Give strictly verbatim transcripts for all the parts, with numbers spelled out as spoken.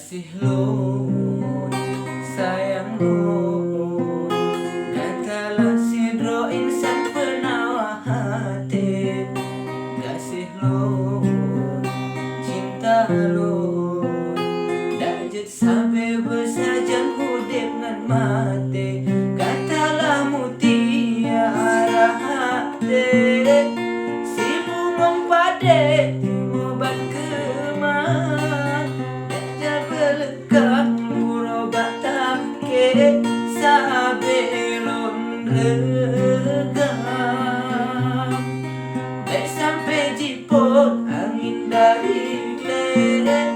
Gaséh lôn, sayang lôn, gata lah sidroe insan peunawa até. Gaséh lôn, cinta lôn, dak jeuet sabe beusajan udép ngon maté. Gata lah mutiara até, sibungong padé timoh ban keuman. Dak Kang uroe bak tangke sabe lôn reugam. Bèk sampoe jipôt angén dari lé,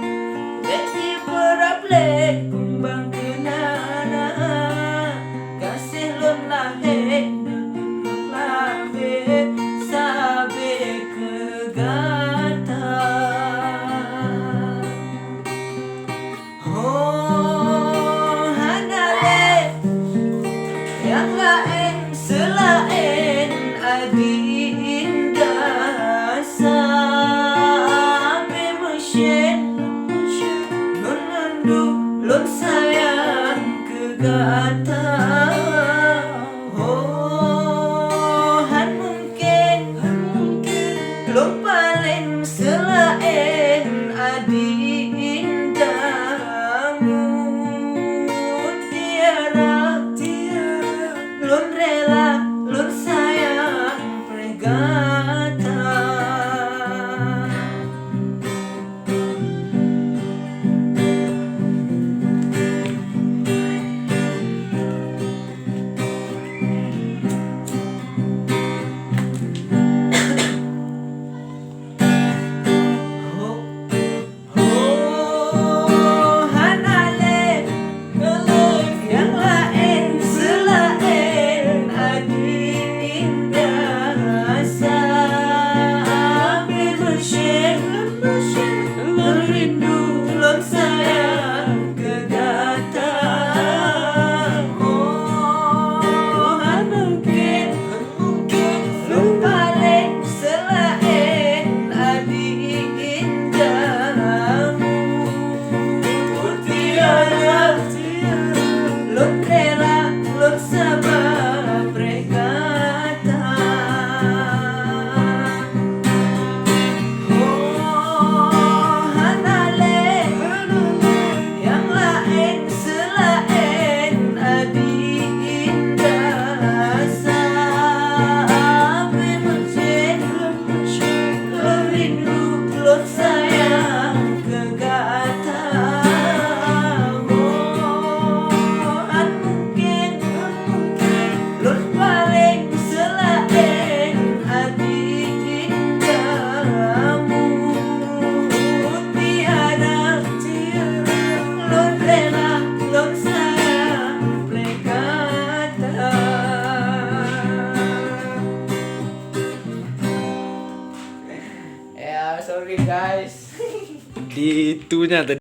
bèk jipeurab lé kumbang keunana. Gaséh lôn lahé, lahé sabe keu gata. Ho, hana lé nyang laén seulaén adinda. Sabe meusyèn lôn rindu, lôn sayang keu gata. Oh, han mungken, han mungken lôn paleng seulaén adinda. Mutiara, mutiara, lôn rela, lôn sayang preh gata. Oh, hana lé nyang laén seulaén adinda. Sabe meusyèn lôn rindu, lôn sayang keu gata. Oh, han mungken, han mungken lôn paleng seulaén adinda. Mutiara, lôn rela, lôn saba preh gata. Oh, hana lé nyang laén seulaén adinda. Sabe meusyèn lôn rindu, lôn sayang keu gata. Oh, han mungken, han mungken lôn paleng seulaén adinda. Mutiara, lôn rela, lôn sayang preh gata. Ya, sorry guys. Di itunya tadi.